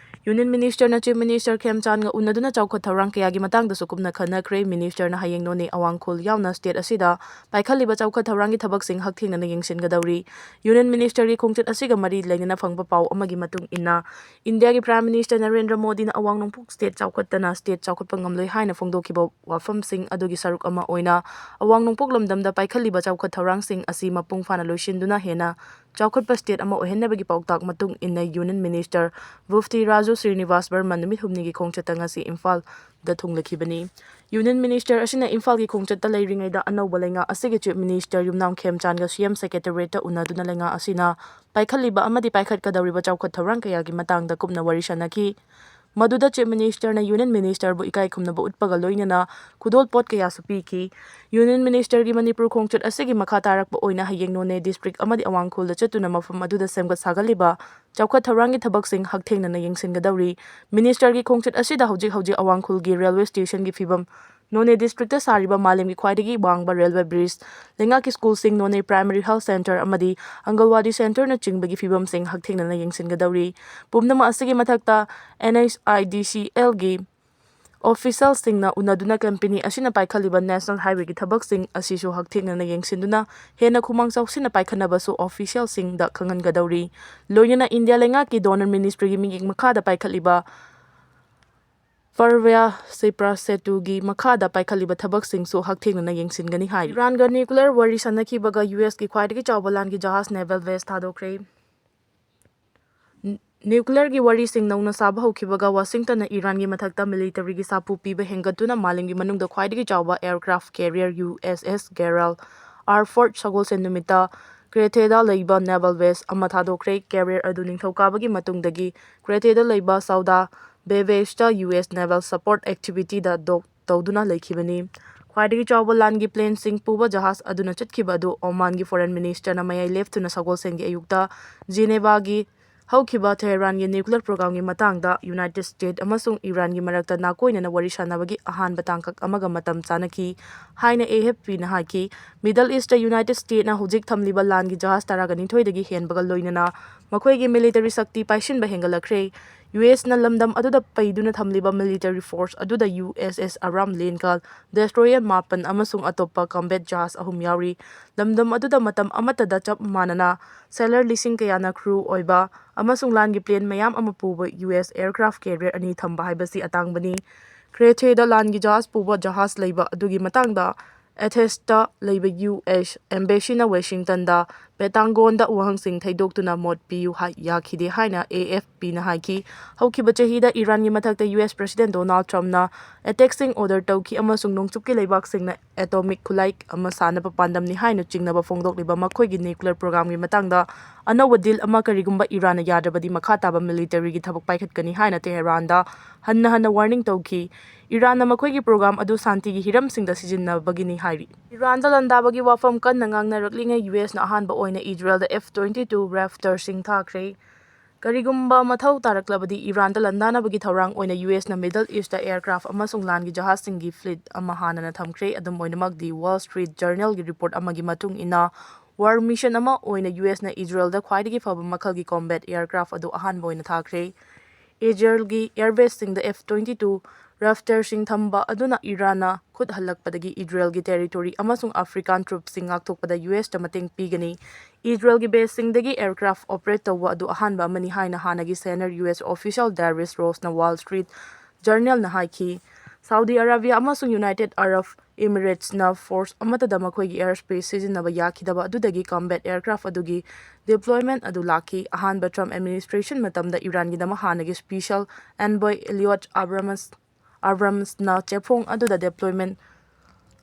Union Ministerꯅ Chief Minister ꯈꯦꯝꯆꯥꯟꯒ ꯎꯅꯗꯨꯅ ꯆꯥꯎꯈꯠ ꯊꯧꯔꯥꯡ ꯀꯌꯥꯒꯤ ꯃꯇꯥꯡꯗꯁꯨ ꯀꯨꯞꯅ ꯈꯟꯅꯈ꯭ꯔꯦ꯫ Ministerꯅ ꯍꯌꯦꯡ ꯅꯣꯅꯦ, ꯑꯋꯥꯡ ꯈꯨꯜ ꯌꯥꯎꯅ state ꯑꯁꯤꯗ ꯄꯥꯏꯈꯠꯂꯤꯕ ꯆꯥꯎꯈꯠ ꯊꯧꯔꯥꯡꯒꯤ ꯊꯕꯛꯁꯤꯡ ꯍꯛꯊꯦꯡꯅꯅ ꯌꯦꯡꯁꯤꯟꯒꯗꯧꯔꯤ꯫ Union Ministerꯒꯤ ꯈꯣꯡꯆꯠ ꯑꯁꯤꯒ ꯃꯔꯤ ꯂꯩꯅꯅ ꯐꯪꯕ ꯄꯥꯎ ꯑꯃꯒꯤ ꯃꯇꯨꯡ ꯏꯟꯅ, ꯏꯟꯗꯤꯌꯥꯒꯤ Prime Minister ꯅꯔꯦꯟꯗ꯭ꯔ ꯃꯣꯗꯤꯅ ꯑꯋꯥꯡ ꯅꯣꯡꯄꯣꯛ state ꯆꯥꯎꯈꯠꯇꯅ state ꯆꯥꯎꯈꯠꯄ ꯉꯝꯂꯣꯏ ꯍꯥꯏꯅ ꯐꯣꯡꯗꯣꯛꯈꯤꯕ ꯋꯥꯐꯝꯁꯤꯡ ꯑꯗꯨꯒꯤ ꯁꯔꯨꯛ ꯑꯃ ꯑꯣꯏꯅ ꯑꯋꯥꯡ ꯅꯣꯡꯄꯣꯛ ꯂꯝꯗꯝꯗ ꯄꯥꯏꯈꯠꯂꯤꯕ ꯆꯥꯎꯈꯠ ꯊꯧꯔꯥꯡꯁꯤꯡ ꯑꯁꯤ ꯃꯄꯨꯡ ꯐꯥꯅ ꯂꯣꯏꯁꯤꯟꯗꯨꯅ ꯍꯦꯟꯅ ꯆꯥꯎꯈꯠꯄ state ꯑꯃ ꯑꯣꯏꯍꯟꯅꯕꯒꯤ ꯄꯥꯎꯇꯥꯛ ꯃꯇꯨꯡ ꯏꯟꯅ Union Minister ꯕꯨꯞꯇꯤ ꯔꯥꯖꯨ ꯁ꯭ꯔꯤꯅꯤꯚꯥꯁ ꯕꯔꯃꯟ ꯅꯨꯃꯤꯠ ꯍꯨꯝꯅꯤꯒꯤ ꯈꯣꯡꯆꯠꯇ ꯉꯁꯤ ꯏꯝꯐꯥꯜꯗ ꯊꯨꯡꯂꯈꯤꯕꯅꯤ꯫ Union Minister ꯑꯁꯤꯅ ꯏꯝꯐꯥꯜꯒꯤ ꯈꯣꯡꯆꯠꯇ ꯂꯩꯔꯤꯉꯩꯗ ꯑꯅꯧꯕ ꯂꯩꯉꯥꯛ ꯑꯁꯤꯒꯤ Chief Minister ꯌꯨꯝꯅꯥꯝ ꯈꯦꯝꯆꯥꯟꯒ C M Secretariat ꯎꯅꯗꯨꯅ ꯂꯩꯉꯥꯛ ꯑꯁꯤꯅ ꯄꯥꯏꯈꯠꯂꯤꯕ ꯑꯃꯗꯤ ꯄꯥꯏꯈꯠꯀꯗꯧꯔꯤꯕ ꯆꯥꯎꯈꯠ ꯊꯧꯔꯥꯡ ꯀꯌꯥꯒꯤ ꯃꯇꯥꯡꯗ ꯀꯨꯞꯅ ꯋꯥꯔꯤ ꯁꯥꯟꯅꯈꯤ꯫ ꯃꯗꯨꯗ Chief Ministerꯅ Union Ministerꯕꯨ ꯏꯀꯥꯏ ꯈꯨꯝꯅꯕ ꯎꯠꯄꯒ ꯂꯣꯏꯅꯅ ꯈꯨꯗꯣꯜ ꯄꯣꯠ ꯀꯌꯥꯁꯨ ꯄꯤꯈꯤ꯫ Union Ministerꯒꯤ ꯃꯅꯤꯄꯨꯔ ꯈꯣꯡꯆꯠ ꯑꯁꯤꯒꯤ ꯃꯈꯥ ꯇꯥꯔꯛꯄ ꯑꯣꯏꯅ ꯍꯌꯦꯡ ꯅꯣꯅꯦ district ꯑꯃꯗꯤ ꯑꯋꯥꯡꯈꯨꯜꯗ ꯆꯠꯇꯨꯅ ꯃꯐꯝ ꯑꯗꯨꯗ ꯁꯦꯝꯒꯠ ꯁꯥꯒꯠꯂꯤꯕ ꯆꯥꯎꯈꯠ ꯊꯧꯔꯥꯡꯒꯤ ꯊꯕꯛꯁꯤꯡ ꯍꯛꯊꯦꯡꯅꯅ ꯌꯦꯡꯁꯤꯟꯒꯗꯧꯔꯤ꯫ Ministerꯒꯤ ꯈꯣꯡꯆꯠ ꯑꯁꯤꯗ ꯍꯧꯖꯤꯛ ꯍꯧꯖꯤꯛ ꯑꯋꯥꯡꯈꯨꯜꯒꯤ railway stationꯒꯤ ꯐꯤꯕꯝ, ꯅꯣꯅꯦ districtꯇ ꯁꯥꯔꯤꯕ ꯃꯥꯂꯦꯝꯒꯤ ꯈ꯭ꯋꯥꯏꯗꯒꯤ ꯋꯥꯡꯕ railway bridge, ꯂꯩꯉꯥꯛꯀꯤ schoolꯁꯤꯡ, ꯅꯣꯅꯦ primary health centre ꯑꯃꯗꯤ ꯑꯪꯒꯜꯋꯥꯗꯤ centreꯅꯆꯤꯡꯕꯒꯤ ꯐꯤꯕꯝꯁꯤꯡ ꯍꯛꯊꯦꯡꯅꯅ ꯌꯦꯡꯁꯤꯟꯒꯗꯧꯔꯤ꯫ ꯄꯨꯝꯅꯃꯛ ꯑꯁꯤꯒꯤ ꯃꯊꯛꯇ N H I D C Lꯒꯤ officialꯁꯤꯡꯅ ꯎꯅꯗꯨꯅ company ꯑꯁꯤꯅ ꯄꯥꯏꯈꯠꯂꯤꯕ national highwayꯒꯤ ꯊꯕꯛꯁꯤꯡ ꯑꯁꯤꯁꯨ ꯍꯛꯊꯦꯡꯅꯅ ꯌꯦꯡꯁꯤꯟꯗꯨꯅ ꯍꯦꯟꯅ ꯈꯨꯃꯥꯡ ꯆꯥꯎꯁꯤꯟꯅ ꯄꯥꯏꯈꯠꯅꯕꯁꯨ officialꯁꯤꯡꯗ ꯈꯪꯍꯟꯒꯗꯧꯔꯤ꯫ ꯂꯣꯏꯅꯅ ꯏꯟꯗꯤꯌꯥ ꯂꯩꯉꯥꯛꯀꯤ DoNER ministryꯒꯤ ꯃꯤꯠꯌꯦꯡ ꯃꯈꯥꯗ ꯄꯥꯏꯈꯠꯂꯤꯕ Parvya Sipra Setuꯒꯤ ꯃꯈꯥꯗ ꯄꯥꯏꯈꯠꯂꯤꯕ ꯊꯕꯛꯁꯤꯡꯁꯨ ꯍꯛꯊꯦꯡꯅꯅ ꯌꯦꯡꯁꯤꯟꯒꯅꯤ ꯍꯥꯏꯔꯤ꯫ ꯏꯔꯥꯟꯒ nuclear ꯋꯥꯔꯤ ꯁꯥꯟꯅꯈꯤꯕꯒ USꯀꯤ ꯈ꯭ꯋꯥꯏꯗꯒꯤ ꯆꯥꯎꯕ ꯂꯥꯟꯒꯤ ꯖꯍꯥꯖ naval base ꯊꯥꯗꯣꯛꯈ꯭ꯔꯦ꯫ Nuclearꯒꯤ ꯋꯥꯔꯤꯁꯤꯡ ꯅꯧꯅ ꯁꯥꯕ ꯍꯧꯈꯤꯕꯒ ꯋꯥꯁꯤꯡꯇꯟꯅ ꯏꯔꯥꯟꯒꯤ ꯃꯊꯛꯇ militaryꯒꯤ ꯁꯥꯐꯨ ꯄꯤꯕ ꯍꯦꯟꯒꯠꯇꯨꯅ ꯃꯥꯂꯦꯝꯒꯤ ꯃꯅꯨꯡꯗ ꯈ꯭ꯋꯥꯏꯗꯒꯤ ꯆꯥꯎꯕ aircraft carrier USS Gerald R Ford ꯁꯒꯣꯜꯁꯦꯟ ꯅꯨꯃꯤꯠꯇ Kretheꯗ ꯂꯩꯕ naval base ꯑꯃ ꯊꯥꯗꯣꯛꯈ꯭ꯔꯦ꯫ Carrier ꯑꯗꯨ ꯅꯤꯡꯊꯧꯀꯥꯕꯒꯤ ꯃꯇꯨꯡꯗꯒꯤ Kretheꯗ ꯂꯩꯕ Sauda Bevegeꯇ US naval support activityꯗ dock ꯇꯧꯗꯨꯅ ꯂꯩꯈꯤꯕꯅꯤ꯫ ꯈ꯭ꯋꯥꯏꯗꯒꯤ ꯆꯥꯎꯕ ꯂꯥꯟꯒꯤ planeꯁꯤꯡ ꯄꯨꯕ ꯖꯍꯥꯖ ꯑꯗꯨꯅ ꯆꯠꯈꯤꯕ ꯑꯗꯨ Omanꯒꯤ foreign ministerꯅ ꯃꯌꯥꯏ ꯂꯦꯞꯇꯨꯅ ꯁꯒꯣꯜꯁꯦꯟꯒꯤ ꯑꯌꯨꯛꯇ Genevaꯒꯤ ꯍꯧꯈꯤꯕ Tehranꯒꯤ nuclear programꯒꯤ ꯃꯇꯥꯡꯗ United States ꯑꯃꯁꯨꯡ ꯏꯔꯥꯟꯒꯤ ꯃꯔꯛꯇ ꯅꯥꯀꯣꯏꯅꯅ ꯋꯥꯔꯤ ꯁꯥꯟꯅꯕꯒꯤ ꯑꯍꯥꯟꯕ ꯇꯥꯡꯀꯛ ꯑꯃꯒ ꯃꯇꯝ ꯆꯥꯅꯈꯤ ꯍꯥꯏꯅ AFPꯅ ꯍꯥꯏꯈꯤ꯫ Middle Eastꯇ United Statesꯅ ꯍꯧꯖꯤꯛ ꯊꯝꯂꯤꯕ ꯂꯥꯟꯒꯤ ꯖꯍꯥꯖ ꯇꯔꯥꯒ ꯅꯤꯊꯣꯏꯗꯒꯤ ꯍꯦꯟꯕꯒ ꯂꯣꯏꯅꯅ ꯃꯈꯣꯏꯒꯤ military ꯁꯛꯇꯤ ꯄꯥꯏꯁꯤꯟꯕ ꯍꯦꯟꯒꯠꯂꯛꯈ꯭ꯔꯦ꯫ USꯅ ꯂꯝꯗꯝ ꯑꯗꯨꯗ ꯄꯩꯗꯨꯅ ꯊꯝꯂꯤꯕ military force ꯑꯗꯨꯗ USS Aram ꯂꯦꯟꯀꯜ destroyer ꯃꯥꯄꯟ ꯑꯃꯁꯨꯡ ꯑꯇꯣꯞꯄ combat ꯖꯍꯥꯖ ꯑꯍꯨꯝ ꯌꯥꯎꯔꯤ꯫ ꯂꯝꯗꯝ ꯑꯗꯨꯗ ꯃꯇꯝ ꯑꯃꯠꯇꯗ ꯆꯞ ꯃꯥꯟꯅꯅ sailor ꯂꯤꯁꯤꯡ ꯀꯌꯥꯅ crew ꯑꯣꯏꯕ ꯑꯃꯁꯨꯡ ꯂꯥꯟꯒꯤ plane ꯃꯌꯥꯝ ꯑꯃ ꯄꯨꯕ US aircraft carrier ꯑꯅꯤ ꯊꯝꯕ ꯍꯥꯏꯕꯁꯤ ꯑꯇꯥꯡꯕꯅꯤ꯫ Kretheꯗ ꯂꯥꯟꯒꯤ ꯖꯍꯥꯖ ꯄꯨꯕ ꯖꯍꯥꯖ ꯂꯩꯕ ꯑꯗꯨꯒꯤ ꯃꯇꯥꯡꯗ Athensꯇ ꯂꯩꯕ US embassyꯅ Washingtonꯗ ꯄꯦꯇꯥꯡꯒꯣꯟꯗ ꯋꯥꯍꯪꯁꯤꯡ ꯊꯩꯗꯣꯛꯇꯨꯅ ꯃꯣꯠ ꯄꯤꯌꯨ ꯍꯥꯏ-, ꯌꯥꯈꯤꯗꯦ ꯍꯥꯏꯅ ꯑꯦ ꯑꯦꯐ ꯄꯤꯅ ꯍꯥꯏꯈꯤ꯫ ꯍꯧꯈꯤꯕ ꯆꯍꯤꯗ ꯏꯔꯥꯟꯒꯤ ꯃꯊꯛꯇ ꯌꯨ ꯑꯦꯁ President Donald Trumpꯅ attackꯁꯤꯡ order ꯇꯧꯈꯤ ꯑꯃꯁꯨꯡ ꯅꯣꯡꯆꯨꯞꯀꯤ ꯂꯩꯕꯥꯛꯁꯤꯡꯅ atomic ꯈꯨꯠꯂꯥꯏ ꯑꯃ ꯁꯥꯅꯕ ꯄꯥꯟꯗꯝꯅꯤ ꯍꯥꯏꯅ ꯆꯤꯡꯅꯕ ꯐꯣꯡꯗꯣꯛꯂꯤꯕ ꯃꯈꯣꯏꯒꯤ nuclear programꯒꯤ ꯃꯇꯥꯡꯗ ꯑꯅꯧꯕ deal ꯑꯃ ꯀꯔꯤꯒꯨꯝꯕ ꯏꯔꯥꯟꯅ ꯌꯥꯗ꯭ꯔꯕꯗꯤ ꯃꯈꯥ ꯇꯥꯕ militaryꯒꯤ ꯊꯕꯛ ꯄꯥꯏꯈꯠꯀꯅꯤ ꯍꯥꯏꯅ ꯇꯦꯍꯔꯥꯟꯗ ꯍꯟꯅ ꯍꯟꯅ warning ꯇꯧꯈꯤ꯫ ꯏꯔꯥꯟꯅ ꯃꯈꯣꯏꯒꯤ program ꯑꯗꯨ ꯁꯥꯟꯇꯤꯒꯤ ꯍꯤꯔꯝꯁꯤꯡꯗ ꯁꯤꯖꯤꯟꯅꯕꯒꯤꯅꯤ ꯍꯥꯏꯔꯤ꯫ ꯏꯔꯥꯟꯗ ꯂꯥꯟꯗꯥꯕꯒꯤ ꯋꯥꯐꯝ ꯀꯟꯅ ꯉꯥꯡꯅꯔꯛꯂꯤꯉꯩ ꯌꯨ ꯑꯦꯁꯅ ꯑꯍꯥꯟꯕ ꯑꯣꯏꯅ ꯏꯖꯔꯦꯜꯗ F twenty-two Raptorꯁꯤꯡ ꯊꯥꯈ꯭ꯔꯦ꯫ ꯀꯔꯤꯒꯨꯝꯕ ꯃꯊꯧ ꯇꯥꯔꯛꯂꯕꯗꯤ ꯏꯔꯥꯟꯗ ꯂꯥꯟꯗꯥꯅꯕꯒꯤ ꯊꯧꯔꯥꯡ ꯑꯣꯏꯅ ꯌꯨ ꯑꯦꯁꯅ Middle Eastꯇ aircraft ꯑꯃꯁꯨꯡ ꯂꯥꯟꯒꯤ ꯖꯍꯥꯖꯁꯤꯡꯒꯤ fleet ꯑꯃ ꯍꯥꯟꯅꯅ ꯊꯝꯈ꯭ꯔꯦ꯫ ꯑꯗꯨꯝ ꯑꯣꯏꯅꯃꯛ, The Wall Street Journalꯒꯤ report ꯑꯃꯒꯤ ꯃꯇꯨꯡ ꯏꯟꯅ, war mission ꯑꯃ ꯑꯣꯏꯅ ꯌꯨ ꯑꯦꯁꯅ ꯏꯖꯔꯦꯜꯗ ꯈ꯭ꯋꯥꯏꯗꯒꯤ ꯐꯕ ꯃꯈꯜꯒꯤ combat aircraft ꯑꯗꯨ ꯑꯍꯥꯟꯕ ꯑꯣꯏꯅ ꯊꯥꯈ꯭ꯔꯦ꯫ ꯏꯖꯔꯦꯜꯒꯤ air baseꯁꯤꯡꯗ F twenty-two Raptorꯁꯤꯡ ꯊꯝꯕ ꯑꯗꯨꯅ ꯏꯔꯥꯟꯅ ꯈꯨꯠ ꯍꯜꯂꯛꯄꯗꯒꯤ ꯏꯖꯔꯦꯜꯒꯤ territory ꯑꯃꯁꯨꯡ African troopꯁꯤꯡ ꯉꯥꯛꯊꯣꯛꯄꯗ ꯌꯨ ꯑꯦꯁꯇ ꯃꯇꯦꯡ ꯄꯤꯒꯅꯤ꯫ ꯏꯖꯔꯦꯜꯒꯤ baseꯁꯤꯡꯗꯒꯤ aircraft operate ꯇꯧꯕ ꯑꯗꯨ ꯑꯍꯥꯟꯕ ꯑꯃꯅꯤ ꯍꯥꯏꯅ ꯍꯥꯟꯅꯒꯤ senior U S official Darius Roseꯅ Wall Street Journalꯅ ꯍꯥꯏꯈꯤ꯫ ꯁꯥꯎꯗꯤ ꯑꯔꯥꯕꯤꯌꯥ ꯑꯃꯁꯨꯡ United Arab Emiratesꯅ force ꯑꯃꯠꯇꯗ ꯃꯈꯣꯏꯒꯤ airspace ꯁꯤꯖꯤꯟꯅꯕ ꯌꯥꯈꯤꯗꯕ ꯑꯗꯨꯗꯒꯤ combat aircraft ꯑꯗꯨꯒꯤ deployment ꯑꯗꯨ ꯂꯥꯛꯈꯤ꯫ ꯑꯍꯥꯟꯕ Trump administration ꯃꯇꯝꯗ ꯏꯔꯥꯟꯒꯤꯗꯃꯛ ꯍꯥꯟꯅꯒꯤ special envoy Elliot Abrams, Abramsꯅ ꯆꯦꯐꯣꯡ ꯑꯗꯨꯗ deployment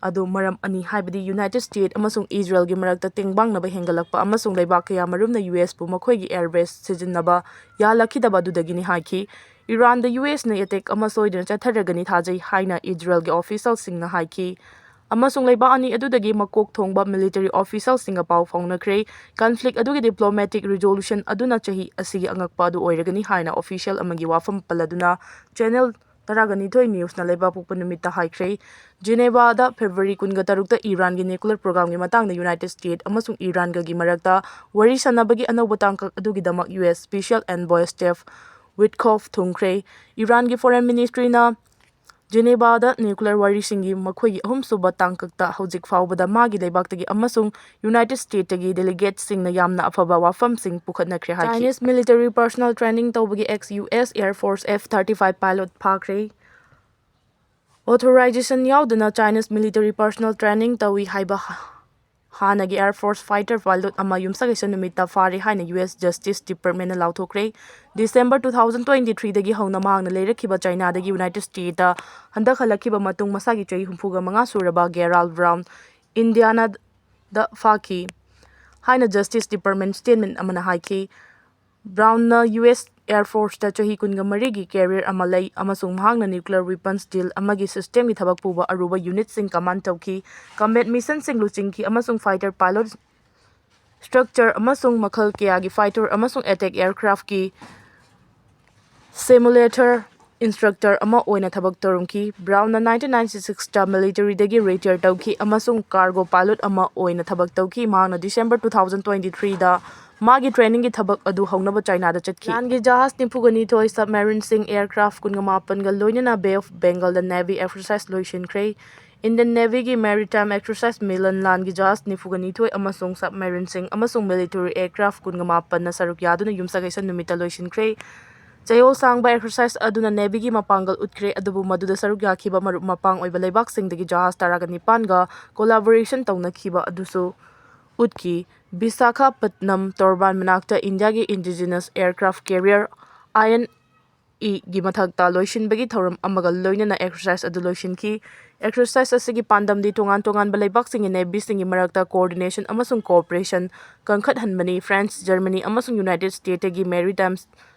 ꯑꯗꯨ ꯃꯔꯝ ꯑꯅꯤ, ꯍꯥꯏꯕꯗꯤ United States ꯑꯃꯁꯨꯡ ꯏꯖꯔꯦꯜꯒꯤ ꯃꯔꯛꯇ ꯇꯦꯡꯕꯥꯡꯅꯕ ꯍꯦꯟꯒꯠꯂꯛꯄ ꯑꯃꯁꯨꯡ ꯂꯩꯕꯥꯛ ꯀꯌꯥ ꯃꯔꯨꯝꯅ ꯌꯨ ꯑꯦꯁꯄꯨ ꯃꯈꯣꯏꯒꯤ air base ꯁꯤꯖꯤꯟꯅꯕ ꯌꯥꯍꯜꯂꯛꯈꯤꯗꯕ ꯑꯗꯨꯗꯒꯤꯅꯤ ꯍꯥꯏꯈꯤ꯫ ꯏꯔꯥꯟꯗ ꯌꯨ ꯑꯦꯁꯅ attack ꯑꯃ ꯁꯣꯏꯗꯅ ꯆꯠꯊꯔꯒꯅꯤ ꯊꯥꯖꯩ ꯍꯥꯏꯅ ꯏꯖꯔꯦꯜꯒꯤ officialꯁꯤꯡꯅ ꯍꯥꯏꯈꯤ, ꯑꯃꯁꯨꯡ ꯂꯩꯕꯥꯛ ꯑꯅꯤ ꯑꯗꯨꯗꯒꯤ ꯃꯀꯣꯛ ꯊꯣꯡꯕ military officialꯁꯤꯡꯒ ꯄꯥꯎ ꯐꯥꯎꯅꯈ꯭ꯔꯦ꯫ Conflict ꯑꯗꯨꯒꯤ diplomatic resolution ꯑꯗꯨꯅ ꯆꯍꯤ ꯑꯁꯤꯒꯤ ꯑꯉꯛꯄ ꯑꯗꯨ ꯑꯣꯏꯔꯒꯅꯤ ꯍꯥꯏꯅ official ꯑꯃꯒꯤ ꯋꯥꯐꯝ ꯄꯜꯂꯗꯨꯅ Channel ꯇꯔꯥꯒ ꯅꯤꯊꯣꯏ Newsꯅ ꯂꯩꯕꯥꯛꯄꯣꯛꯄ ꯅꯨꯃꯤꯠꯇ ꯍꯥꯏꯈ꯭ꯔꯦ꯫ Genevaꯗ February ꯀꯨꯟꯒ ꯇꯔꯨꯛꯇ ꯏꯔꯥꯟꯒꯤ nuclear programꯒꯤ ꯃꯇꯥꯡꯗ United States ꯑꯃꯁꯨꯡ ꯏꯔꯥꯟꯒꯒꯤ ꯃꯔꯛꯇ ꯋꯥꯔꯤ ꯁꯥꯟꯅꯕꯒꯤ ꯑꯅꯧꯕ ꯇꯥꯡꯀꯛ ꯑꯗꯨꯒꯤꯗꯃꯛ U S Special Envoy Steve Witkoff ꯊꯨꯡꯈ꯭ꯔꯦ꯫ ꯏꯔꯥꯟꯒꯤ Foreign Ministryꯅ Genevaꯗ nuclear ꯋꯥꯔꯤꯁꯤꯡꯒꯤ ꯃꯈꯣꯏꯒꯤ ꯑꯍꯨꯝꯁꯨꯕ ꯇꯥꯡꯀꯛꯇ ꯍꯧꯖꯤꯛ ꯐꯥꯎꯕꯗ ꯃꯥꯒꯤ ꯂꯩꯕꯥꯛꯇꯒꯤ ꯑꯃꯁꯨꯡ United Statesꯇꯒꯤ delegateꯁꯤꯡꯅ ꯌꯥꯝꯅ ꯑꯐꯕ ꯋꯥꯐꯝꯁꯤꯡ ꯄꯨꯈꯠꯅꯈ꯭ꯔꯦ ꯍꯥꯏꯈꯤ꯫ Chinese military personnel training ꯇꯧꯕꯒꯤ ex U S Air Force F thirty-five pilot ꯐꯥꯈ꯭ꯔꯦ꯫ Authorization ꯌꯥꯎꯗꯅ Chinese military personnel training ꯇꯧꯏ ꯍꯥꯏꯕ ꯍ-, ꯍꯥꯟꯅꯒꯤ Air Force fighter pilot ꯑꯃ ꯌꯨꯝꯁꯀꯩꯁ ꯅꯨꯃꯤꯠꯇ ꯐꯥꯔꯦ ꯍꯥꯏꯅ U S Justice Department ꯅ ꯂꯥꯎꯊꯣꯛꯈ꯭ꯔꯦ꯫ December two thousand twenty three ꯗꯒꯤ ꯍꯧꯅ ꯃꯍꯥꯛꯅ ꯂꯩꯔꯛꯈꯤꯕ ꯆꯥꯏꯅꯥꯗꯒꯤ United States ꯇ ꯍꯟꯗꯛ ꯍꯜꯂꯛꯈꯤꯕ ꯃꯇꯨꯡ ꯃꯁꯥꯒꯤ ꯆꯍꯤ ꯍꯨꯝꯐꯨꯒ ꯃꯉꯥ ꯁꯨꯔꯕ Gerald Brown Indiana ꯗ ꯐꯥꯈꯤ ꯍꯥꯏꯅ Justice Department statement ꯑꯃꯅ ꯍꯥꯏꯈꯤ꯫ Brown ꯅ U S Air Force ꯇ ꯆꯍꯤ ꯀꯨꯟꯒ ꯃꯔꯤꯒꯤ career ꯑꯃ ꯂꯩ ꯑꯃꯁꯨꯡ ꯃꯍꯥꯛꯅ nuclear weapons deal ꯑꯃꯒꯤ system ꯒꯤ ꯊꯕꯛ ꯄꯨꯕ ꯑꯔꯨꯕ unit ꯁꯤꯡ command ꯇꯧꯈꯤ, combat mission ꯁꯤꯡ ꯂꯨꯆꯤꯡꯈꯤ ꯑꯃꯁꯨꯡ fighter pilot structure ꯑꯃꯁꯨꯡ ꯃꯈꯜ ꯀꯌꯥꯒꯤ fighter ꯑꯃꯁꯨꯡ attack aircraft ꯀꯤ simulator instructor ꯑꯃ ꯑꯣꯏꯅ ꯊꯕꯛ ꯇꯧꯔꯝꯈꯤ꯫ Brown ꯅ nineteen ninety six ꯇ military ꯗꯒꯤ retire ꯇꯧꯈꯤ ꯑꯃꯁꯨꯡ cargo pilot ꯑꯃ ꯑꯣꯏꯅ ꯊꯕꯛ ꯇꯧꯈꯤ꯫ ꯃꯍꯥꯛꯅ December two thousand twenty three ꯗ ꯃꯥꯒꯤ training ꯒꯤ ꯊꯕꯛ ꯑꯗꯨ ꯍꯧꯅꯕ ꯆꯥꯏꯅꯥꯗ ꯆꯠꯈꯤ꯫ ꯂꯥꯟꯒꯤ ꯖꯍꯥꯖ ꯅꯤꯐꯨꯒ ꯅꯤꯊꯣꯏ, submarine ꯁꯤꯡ, aircraft ꯀꯨꯟꯒ ꯃꯥꯄꯟꯒ ꯂꯣꯏꯅꯅ Bay of Bengal the Navy exercise ꯂꯣꯏꯁꯤꯟꯈ꯭ꯔꯦ꯫ Indian Navy ꯒꯤ maritime exercise ꯃꯤꯂꯟ ꯂꯥꯟꯒꯤ ꯖꯍꯥꯖ ꯅꯤꯐꯨꯒ ꯅꯤꯊꯣꯏ ꯑꯃꯁꯨꯡ submarine ꯁꯤꯡ ꯑꯃꯁꯨꯡ military aircraft ꯀꯨꯟꯒ ꯃꯥꯄꯟꯅ ꯁꯔꯨꯛ ꯌꯥꯗꯨꯅ ꯌꯨꯝꯁꯀꯩꯁ ꯅꯨꯃꯤꯠꯇ ꯂꯣꯏꯁꯤꯟꯈ꯭ꯔꯦ꯫ ꯆꯌꯣꯜ ꯁꯥꯡꯕ exercise ꯑꯗꯨꯅ Navy ꯒꯤ ꯃꯄꯥꯡꯒꯜ ꯎꯠꯈ꯭ꯔꯦ, ꯑꯗꯨꯕꯨ ꯃꯗꯨꯗ ꯁꯔꯨꯛ ꯌꯥꯈꯤꯕ ꯃꯔꯨꯞ ꯃꯄꯥꯡ ꯑꯣꯏꯕ ꯂꯩꯕꯥꯛꯁꯤꯡꯗꯒꯤ ꯖꯍꯥꯖ ꯇꯔꯥꯒ ꯅꯤꯄꯥꯟꯒ collaboration ꯇꯧꯅꯈꯤꯕ ꯑꯗꯨꯁꯨ ꯎꯠꯈꯤ꯫ ꯕꯤꯁꯥꯈꯥꯄꯠꯅꯝ ꯇꯣꯔꯕꯥꯟ ꯃꯅꯥꯛꯇ India ꯒꯤ indigenous aircraft carrier I N E ꯒꯤ ꯃꯊꯛꯇ ꯂꯣꯏꯁꯤꯟꯕꯒꯤ ꯊꯧꯔꯝ ꯑꯃꯒ ꯂꯣꯏꯅꯅ exercise ꯑꯗꯨ ꯂꯣꯏꯁꯤꯟꯈꯤ꯫ Exercise ꯑꯁꯤꯒꯤ ꯄꯥꯟꯗꯝꯗꯤ ꯇꯣꯉꯥꯟ ꯇꯣꯉꯥꯟꯕ ꯂꯩꯕꯥꯛꯁꯤꯡꯒꯤ navy ꯁꯤꯡꯒꯤ ꯃꯔꯛꯇ coordination ꯑꯃꯁꯨꯡ cooperation ꯀꯟꯈꯠꯍꯟꯕꯅꯤ꯫ France, Germany ꯑꯃꯁꯨꯡ United States ꯇꯒꯤ maritime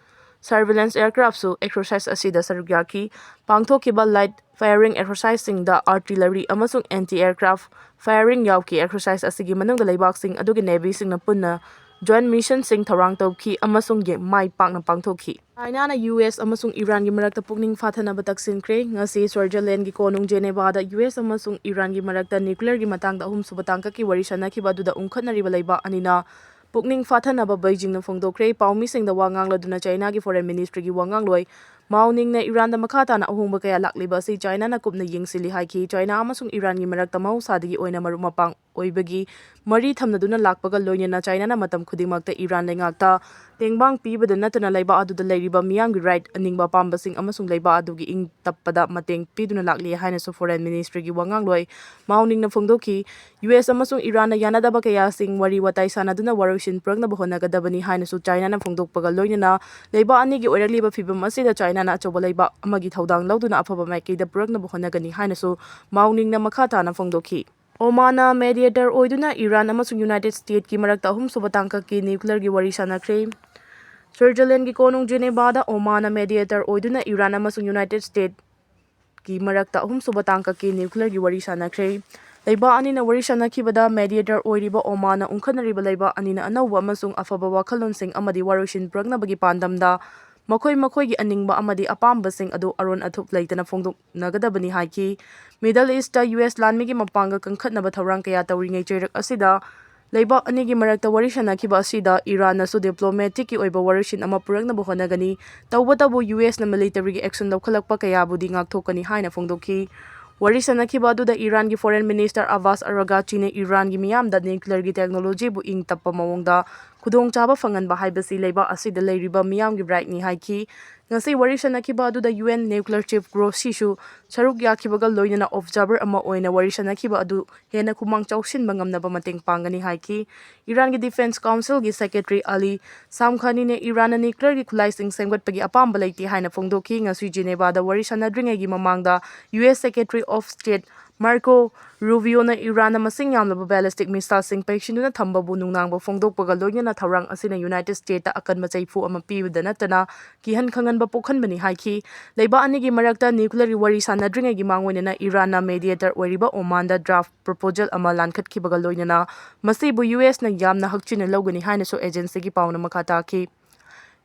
surveillance aircraft ꯁꯨ exercise ꯑꯁꯤꯗ ꯁꯔꯨꯛ ꯌꯥꯈꯤ꯫ ꯄꯥꯡꯊꯣꯛꯈꯤꯕ light firing exercise ꯁꯤꯡꯗ artillery ꯑꯃꯁꯨꯡ anti aircraft firing ꯌꯥꯎꯈꯤ꯫ Exercise ꯑꯁꯤꯒꯤ ꯃꯅꯨꯡꯗ ꯂꯩꯕꯥꯛꯁꯤꯡ ꯑꯗꯨꯒꯤ navy ꯁꯤꯡꯅ ꯄꯨꯟꯅ joint mission ꯁꯤꯡ ꯊꯧꯔꯥꯡ ꯇꯧꯈꯤ ꯑꯃꯁꯨꯡ ꯌꯦ-, ꯃꯥꯏ ꯄꯥꯛꯅ ꯄꯥꯡꯊꯣꯛꯈꯤ꯫ ꯆꯥꯏꯅꯥꯅ U S ꯑꯃꯁꯨꯡ ꯏꯔꯥꯟꯒꯤ ꯃꯔꯛꯇ ꯄꯨꯛꯅꯤꯡ ꯐꯥꯊꯅꯕ ꯇꯛꯁꯤꯟꯈ꯭ꯔꯦ꯫ ꯉꯁꯤ Switzerland ꯒꯤ ꯀꯣꯅꯨꯡ Geneva ꯗ U S ꯑꯃꯁꯨꯡ ꯏꯔꯥꯟꯒꯤ ꯃꯔꯛꯇ nuclear ꯒꯤ ꯃꯇꯥꯡꯗ ꯑꯍꯨꯝꯁꯨꯕ ꯇꯥꯡꯀꯛꯀꯤ ꯋꯥꯔꯤ ꯁꯥꯟꯅꯈꯤꯕ ꯑꯗꯨꯗ ꯎꯪꯈꯠꯅꯔꯤꯕ ꯂꯩꯕꯥꯛ ꯑꯅꯤꯅ ꯄꯨꯛꯅꯤꯡ ꯐꯥꯊꯅꯕ Beijing ꯅ ꯐꯣꯡꯗꯣꯛꯈ꯭ꯔꯦ꯫ ꯄꯥꯎꯃꯤꯁꯤꯡꯗ ꯋꯥ ꯉꯥꯡꯂꯗꯨꯅ ꯆꯥꯏꯅꯥꯒꯤ foreign ministry ꯒꯤ ꯋꯥ ꯉꯥꯡꯂꯣꯏ ꯃꯥꯎ ꯅꯤꯡꯅ ꯏꯔꯥꯟꯗ ꯃꯈꯥ ꯇꯥꯅ ꯑꯍꯣꯡꯕ ꯀꯌꯥ ꯂꯥꯛꯂꯤꯕ ꯑꯁꯤ ꯆꯥꯏꯅꯥꯅ ꯀꯨꯞꯅ ꯌꯦꯡꯁꯤꯜꯂꯤ ꯍꯥꯏꯈꯤ꯫ ꯆꯥꯏꯅꯥ ꯑꯃꯁꯨꯡ ꯏꯔꯥꯟꯒꯤ ꯃꯔꯛꯇ ꯃꯍꯧꯁꯥꯗꯒꯤ ꯑꯣꯏꯅ ꯃꯔꯨꯞ ꯃꯄꯥꯡ ꯑꯣꯏꯕꯒꯤ ꯃꯔꯤ ꯊꯝꯅꯗꯨꯅ ꯂꯥꯛꯄꯒ ꯂꯣꯏꯅꯅ ꯆꯥꯏꯅꯥꯅ ꯃꯇꯝ ꯈꯨꯗꯤꯡꯃꯛꯇ ꯏꯔꯥꯟ ꯂꯩꯉꯥꯛꯇ ꯇꯦꯡꯕꯥꯡ ꯄꯤꯕꯗ ꯅꯠꯇꯅ ꯂꯩꯕꯥꯛ ꯑꯗꯨꯗ ꯂꯩꯔꯤꯕ ꯃꯤꯌꯥꯝꯒꯤ ꯔꯥꯏꯠ, ꯑꯅꯤꯡꯕ ꯑꯄꯥꯝꯕꯁꯤꯡ ꯑꯃꯁꯨꯡ ꯂꯩꯕꯥꯛ ꯑꯗꯨꯒꯤ ꯏꯪ ꯇꯞꯄꯗ ꯃꯇꯦꯡ ꯄꯤꯗꯨꯅ ꯂꯥꯛꯂꯤ ꯍꯥꯏꯅꯁꯨ ꯐꯣꯔꯦꯟ ꯃꯤꯅꯤꯁꯇ꯭ꯔꯤꯒꯤ ꯋꯥꯉꯥꯡꯂꯣꯏ ꯃꯥꯎ ꯅꯤꯡꯅ ꯐꯣꯡꯗꯣꯛꯈꯤ꯫ ꯌꯨ ꯑꯦꯁ ꯑꯃꯁꯨꯡ ꯏꯔꯥꯟꯅ ꯌꯥꯅꯗꯕ ꯀꯌꯥꯁꯤꯡ ꯋꯥꯔꯤ ꯋꯥꯇꯥꯏ ꯁꯥꯟꯅꯗꯨꯅ ꯋꯥꯔꯣꯏꯁꯤꯟ ꯄꯨꯔꯛꯅꯕ ꯍꯣꯠꯅꯒꯗꯕꯅꯤ ꯍꯥꯏꯅꯁꯨ ꯆꯥꯏꯅꯥꯅ ꯐꯣꯡꯗꯣꯛꯄꯒ ꯂꯣꯏꯅꯅ ꯂꯩꯕꯥꯛ ꯑꯅꯤꯒꯤ ꯑꯣꯏꯔꯛꯂꯤꯕ ꯐꯤꯕꯝ ꯑꯁꯤꯗ ꯆꯥꯏꯅꯥꯅ ꯑꯆꯧꯕ ꯂꯩꯕꯥꯛ ꯑꯃꯒꯤ ꯊꯧꯗꯥꯡ ꯂꯧꯗꯨꯅ ꯑꯐꯕ ꯃꯥꯏꯀꯩꯗ ꯄꯨꯔꯛꯅꯕ ꯍꯣꯠꯅꯒꯅꯤ ꯍꯥꯏꯅꯁꯨ ꯃꯥꯎ ꯅꯤꯡꯅ ꯃꯈꯥ ꯇꯥꯅ ꯐꯣꯡꯗꯣꯛꯈꯤ꯫ ꯑꯣꯃꯥꯟꯅ ꯃꯦꯗꯤꯌꯦꯇꯔ ꯑꯣꯏꯗꯨꯅ ꯏꯔꯥꯟ ꯑꯃꯁꯨꯡ ꯌꯨꯅꯥꯏꯇꯦꯗ ꯁ꯭ꯇꯦꯠꯀꯤ ꯃꯔꯛꯇ ꯑꯍꯨꯝꯁꯨꯕ ꯇꯥꯡꯀꯛꯀꯤ ꯅ꯭ꯌꯨꯀ꯭ꯂꯤꯌꯔꯒꯤ ꯋꯥꯔꯤ ꯁꯥꯟꯅꯈ꯭ꯔꯦ꯫ ꯁ꯭ꯋꯤꯠꯖꯔꯂꯦꯟꯒꯤ ꯀꯣꯅꯨꯡ ꯖꯦꯅꯦꯚꯥꯗ ꯑꯣꯃꯥꯟꯅ ꯃꯦꯗꯤꯌꯦꯇꯔ ꯑꯣꯏꯗꯨꯅ ꯏꯔꯥꯟ ꯑꯃꯁꯨꯡ ꯌꯨꯅꯥꯏꯇꯦꯗ ꯁ꯭ꯇꯦꯠꯀꯤ ꯃꯔꯛꯇ ꯑꯍꯨꯝꯁꯨꯕ ꯇꯥꯡꯀꯛꯀꯤ ꯅ꯭ꯌꯨꯀ꯭ꯂꯤꯌꯔꯒꯤ ꯋꯥꯔꯤ ꯁꯥꯟꯅꯈ꯭ꯔꯦ꯫ ꯂꯩꯕꯥꯛ ꯑꯅꯤꯅ ꯋꯥꯔꯤ ꯁꯥꯟꯅꯈꯤꯕꯗ ꯃꯦꯗꯤꯌꯦꯇꯔ ꯑꯣꯏꯔꯤꯕ ꯑꯣꯃꯥꯟꯅ ꯎꯪꯈꯠꯅꯔꯤꯕ ꯂꯩꯕꯥꯛ ꯑꯅꯤꯅ ꯑꯅꯧꯕ ꯑꯃꯁꯨꯡ ꯑꯐꯕ ꯋꯥꯈꯜꯂꯣꯟꯁꯤꯡ ꯑꯃꯗꯤ ꯋꯥꯔꯣꯏꯁꯤꯟ ꯄꯨꯔꯛꯅꯕꯒꯤ ꯄꯥꯟꯗꯝꯗ ꯃꯈꯣꯏ ꯃꯈꯣꯏꯒꯤ ꯑꯅꯤꯡꯕ ꯑꯃꯗꯤ ꯑꯄꯥꯝꯕꯁꯤꯡ ꯑꯗꯨ ꯑꯔꯣꯟ ꯑꯊꯨꯞ ꯂꯩꯇꯅ ꯐꯣꯡꯗꯣꯛꯅꯒꯗꯕꯅꯤ ꯍꯥꯏꯈꯤ꯫ ꯃꯤꯗꯜ ꯏꯁꯇ ꯌꯨ ꯑꯦꯁ ꯂꯥꯟꯃꯤꯒꯤ ꯃꯄꯥꯡꯒꯜ ꯀꯟꯈꯠꯅꯕ ꯊꯧꯔꯥꯡ ꯀꯌꯥ ꯇꯧꯔꯤꯉꯩ ꯆꯩꯔꯛ ꯑꯁꯤꯗ ꯂꯩꯕꯥꯛ ꯑꯅꯤꯒꯤ ꯃꯔꯛꯇ ꯋꯥꯔꯤ ꯁꯥꯟꯅꯈꯤꯕ ꯑꯁꯤꯗ ꯏꯔꯥꯟꯅꯁꯨ ꯗꯤꯄ꯭ꯂꯣꯃꯦꯇꯤꯛꯀꯤ ꯑꯣꯏꯕ ꯋꯥꯔꯣꯏꯁꯤꯟ ꯑꯃ ꯄꯨꯔꯛꯅꯕ ꯍꯣꯠꯅꯒꯅꯤ꯫ ꯇꯧꯕꯇꯕꯨ ꯌꯨ ꯑꯦꯁꯅ ꯃꯤꯂꯤꯇꯔꯤꯒꯤ ꯑꯦꯛꯁꯟ ꯂꯧꯈꯠꯂꯛꯄ ꯀꯌꯥꯕꯨꯗꯤ ꯉꯥꯛꯊꯣꯛꯀꯅꯤ ꯍꯥꯏꯅ ꯐꯣꯡꯗꯣꯛꯈꯤ꯫ ꯋꯥꯔꯤ ꯁꯥꯟꯅꯈꯤꯕ ꯑꯗꯨꯗ ꯏꯔꯥꯟꯒꯤ ꯐꯣꯔꯦꯟ ꯃꯤꯅꯤꯁꯇꯔ ꯑꯕꯥꯁ ꯑꯔꯒꯥꯆꯤꯅ ꯏꯔꯥꯟꯒꯤ ꯃꯤꯌꯥꯝꯗ ꯅ꯭ꯌꯨꯀ꯭ꯂꯤꯌꯔꯒꯤ ꯇꯦꯛꯅꯣꯂꯣꯖꯤꯕꯨ ꯏꯪ ꯇꯞꯄ ꯃꯑꯣꯡꯗ ꯈꯨꯗꯣꯡꯆꯥꯕ ꯐꯪꯍꯟꯕ ꯍꯥꯏꯕꯁꯤ ꯂꯩꯕꯥꯛ ꯑꯁꯤꯗ ꯂꯩꯔꯤꯕ ꯃꯤꯌꯥꯝꯒꯤ ꯔꯥꯏꯠꯅꯤ ꯍꯥꯏꯈꯤ꯫ ꯉꯁꯤ ꯋꯥꯔꯤ ꯁꯥꯟꯅꯈꯤꯕ ꯑꯗꯨꯗ ꯌꯨ ꯑꯦꯟ ꯅ꯭ꯌꯨꯀ꯭ꯂꯤꯌꯔ ꯆꯤꯐ ꯒ꯭ꯔꯣꯁꯤꯁꯨ ꯁꯔꯨꯛ ꯌꯥꯈꯤꯕꯒ ꯂꯣꯏꯅꯅ ꯑꯣꯕꯖꯥꯔꯚꯔ ꯑꯃ ꯑꯣꯏꯅ ꯋꯥꯔꯤ ꯁꯥꯟꯅꯈꯤꯕ ꯑꯗꯨ ꯍꯦꯟꯅ ꯈꯨꯃꯥꯡ ꯆꯥꯎꯁꯤꯟꯕ ꯉꯝꯅꯕ ꯃꯇꯦꯡ ꯄꯥꯡꯒꯅꯤ ꯍꯥꯏꯈꯤ꯫ ꯏꯔꯥꯟꯒꯤ ꯗꯤꯐꯦꯟꯁ ꯀꯥꯎꯟꯁꯤꯜꯒꯤ ꯁꯦꯀ꯭ꯔꯦꯇꯔꯤ ꯑꯂꯤ ꯁꯥꯝꯈꯥꯅꯤꯅ ꯏꯔꯥꯟꯅ ꯅ꯭ꯌꯨꯀ꯭ꯂꯤꯌꯔꯒꯤ ꯈꯨꯠꯂꯥꯏꯁꯤꯡ ꯁꯦꯝꯒꯠꯄꯒꯤ ꯑꯄꯥꯝꯕ ꯂꯩꯇꯦ ꯍꯥꯏꯅ ꯐꯣꯡꯗꯣꯛꯈꯤ꯫ ꯉꯁꯤ ꯖꯤꯅꯦꯚꯥꯗ ꯋꯥꯔꯤ ꯁꯥꯟꯅꯗ꯭ꯔꯤꯉꯩꯒꯤ ꯃꯃꯥꯡꯗ U S secretary of state Marco Rubio ꯏꯔꯥꯟꯅ ꯃꯁꯤꯡ ꯌꯥꯝꯂꯕ ꯕꯦꯂꯤꯁꯇꯤꯛ ꯃꯤꯁꯥꯏꯜꯁꯤꯡ ꯄꯩꯁꯤꯟꯗꯨꯅ ꯊꯝꯕꯕꯨ ꯅꯨꯡꯅꯥꯡꯕ ꯐꯣꯡꯗꯣꯛꯄꯒ ꯂꯣꯏꯅꯅ ꯊꯧꯔꯥꯡ ꯑꯁꯤꯅ ꯌꯨꯅꯥꯏꯇꯦꯗ ꯁ꯭ꯇꯦꯠꯇ ꯑꯀꯟꯕ ꯆꯩꯐꯨ ꯑꯃ ꯄꯤꯕꯗ ꯅꯠꯇꯅ ꯀꯤꯍꯟ ꯈꯪꯍꯟꯕ ꯄꯣꯛꯍꯟꯕꯅꯤ ꯍꯥꯏꯈꯤ꯫ ꯂꯩꯕꯥꯛ ꯑꯅꯤꯒꯤ ꯃꯔꯛꯇ ꯅ꯭ꯌꯨꯀ꯭ꯂꯤꯌꯔꯒꯤ ꯋꯥꯔꯤ ꯁꯥꯟꯅꯗ꯭ꯔꯤꯉꯩꯒꯤ ꯃꯥꯡꯑꯣꯏꯅꯅ ꯏꯔꯥꯟꯅ ꯃꯦꯗꯤꯌꯦꯇꯔ ꯑꯣꯏꯔꯤꯕ ꯑꯣꯃꯥꯟꯗ ꯗ꯭ꯔꯥꯐ ꯄ꯭ꯔꯣꯄꯣꯖꯦꯜ ꯑꯃ ꯂꯥꯟꯈꯠꯈꯤꯕꯒ ꯂꯣꯏꯅꯅ ꯃꯁꯤꯕꯨ ꯌꯨ ꯑꯦꯁꯅ ꯌꯥꯝꯅ ꯍꯛꯆꯤꯟꯅ ꯂꯧꯒꯅꯤ ꯍꯥꯏꯅꯁꯨ ꯑꯦꯖꯦꯟꯁꯤꯒꯤ ꯄꯥꯎꯅ ꯃꯈꯥ ꯇꯥꯈꯤ꯫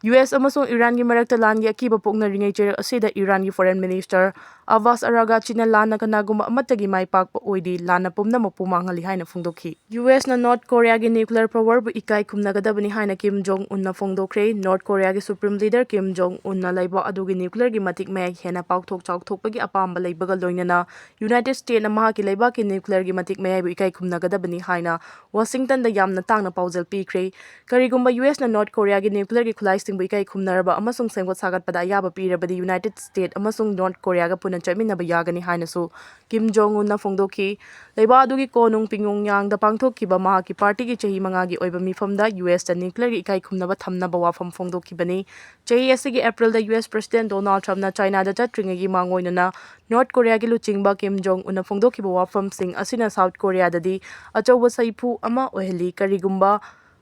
ꯌꯨ ꯑꯦꯁ ꯑꯃꯁꯨꯡ ꯏꯔꯥꯟꯒꯤ ꯃꯔꯛꯇ ꯂꯥꯟꯒꯤ ꯑꯀꯤꯕ ꯄꯣꯛꯅꯔꯤꯉꯩ ꯆꯩꯔꯛ ꯑꯁꯤꯗ ꯏꯔꯥꯟꯒꯤ Foreign Minister ꯑꯕꯥꯁ ꯑꯔꯥꯒꯥꯆꯤꯅ ꯂꯥꯟꯅ ꯀꯅꯥꯒꯨꯝꯕ ꯑꯃꯠꯇꯒꯤ ꯃꯥꯏ ꯄꯥꯛꯄ ꯑꯣꯏꯗꯦ, ꯂꯥꯟꯅ ꯄꯨꯝꯅꯃꯛꯄꯨ ꯃꯥꯡꯍꯜꯂꯤ ꯍꯥꯏꯅ ꯐꯣꯡꯗꯣꯛꯈꯤ꯫ ꯌꯨ ꯑꯦꯁꯅ ꯅꯣꯔꯠ ꯀꯣꯔꯤꯌꯥꯒꯤ nuclear powerꯕꯨ ꯏꯀꯥꯏ ꯈꯨꯝꯅꯒꯗꯕꯅꯤ ꯍꯥꯏꯅ ꯀꯤꯝ ꯖꯣꯡ ꯎꯟꯅ ꯐꯣꯡꯗꯣꯛꯈ꯭ꯔꯦ꯫ ꯅꯣꯔꯠ ꯀꯣꯔꯤꯌꯥꯒꯤ Supreme Leader ꯀꯤꯝ ꯖꯣꯡ ꯎꯟꯅ ꯂꯩꯕꯥꯛ ꯑꯗꯨꯒꯤ nuclearꯒꯤ ꯃꯇꯤꯛ ꯃꯌꯥꯏ ꯍꯦꯟꯅ ꯄꯥꯛꯊꯣꯛ ꯆꯥꯎꯊꯣꯛꯄꯒꯤ ꯑꯄꯥꯝꯕ ꯂꯩꯕꯒ ꯂꯣꯏꯅꯅ United Statesꯅ ꯃꯍꯥꯛꯀꯤ ꯂꯩꯕꯥꯛꯀꯤ nuclearꯒꯤ ꯃꯇꯤꯛ ꯃꯌꯥꯏꯕꯨ ꯏꯀꯥꯏ ꯈꯨꯝꯅꯒꯗꯕꯅꯤ ꯍꯥꯏꯅ ꯋꯥꯁꯤꯡꯇꯟꯗ ꯌꯥꯝꯅ ꯇꯥꯡꯅ ꯄꯥꯎꯖꯦꯜ ꯄꯤꯈ꯭ꯔꯦ꯫ ꯀꯔꯤꯒꯨꯝꯕ ꯌꯨ ꯑꯦꯁꯅ ꯅꯣꯔꯠ ꯀꯣꯔꯤꯌꯥꯒꯤ nuclearꯒꯤ ꯈꯨꯠꯂꯥꯏꯁꯤꯡꯕꯨ ꯏꯀꯥꯏ ꯈꯨꯝꯅꯔꯕ ꯑꯃꯁꯨꯡ ꯁꯦꯝꯒꯠ ꯁꯥꯒꯠꯄꯗ ꯑꯌꯥꯕ ꯄꯤꯔꯕꯗꯤ United States ꯑꯃꯁꯨꯡ ꯅꯣꯔꯠ ꯀꯣꯔꯤꯌꯥꯒ ꯄꯨꯟꯅ ꯆꯠꯃꯤꯟꯅꯕ ꯌꯥꯒꯅꯤ ꯍꯥꯏꯅꯁꯨ ꯀꯤꯝ ꯖꯣꯡ ꯎꯟꯅ ꯐꯣꯡꯗꯣꯛꯈꯤ꯫ ꯂꯩꯕꯥꯛ ꯑꯗꯨꯒꯤ ꯀꯣꯅꯨꯡ ꯄꯤꯌꯣꯡꯌꯥꯡꯗ ꯄꯥꯡꯊꯣꯛꯈꯤꯕ ꯃꯍꯥꯛꯀꯤ ꯄꯥꯔꯇꯤꯒꯤ ꯆꯍꯤ ꯃꯉꯥꯒꯤ ꯑꯣꯏꯕ ꯃꯤꯐꯝꯗ ꯌꯨ ꯑꯦꯁꯇ nuclearꯒꯤ ꯏꯀꯥꯏ ꯈꯨꯝꯅꯕ ꯊꯝꯅꯕ ꯋꯥꯐꯝ ꯐꯣꯡꯗꯣꯛꯈꯤꯕꯅꯤ꯫ ꯆꯍꯤ ꯑꯁꯤꯒꯤ Aprilꯗ ꯌꯨ ꯑꯦꯁ President Donald Trumpꯅ ꯆꯥꯏꯅꯥꯗ ꯆꯠꯇ꯭ꯔꯤꯉꯩꯒꯤ ꯃꯥꯡꯑꯣꯏꯅꯅ ꯅꯣꯔꯠ ꯀꯣꯔꯤꯌꯥꯒꯤ ꯂꯨꯆꯤꯡꯕ ꯀꯤꯝ ꯖꯣꯡ ꯎꯟꯅ ꯐꯣꯡꯗꯣꯛꯈꯤꯕ ꯋꯥꯐꯝꯁꯤꯡ ꯑꯁꯤꯅ ꯁꯥꯎꯠ ꯀꯣꯔꯤꯌꯥꯗꯗꯤ ꯑꯆꯧꯕ ꯁꯥꯐꯨ ꯑꯃ ꯑꯣꯏꯍꯜꯂꯤ꯫ ꯀꯔꯤꯒꯨꯝꯕ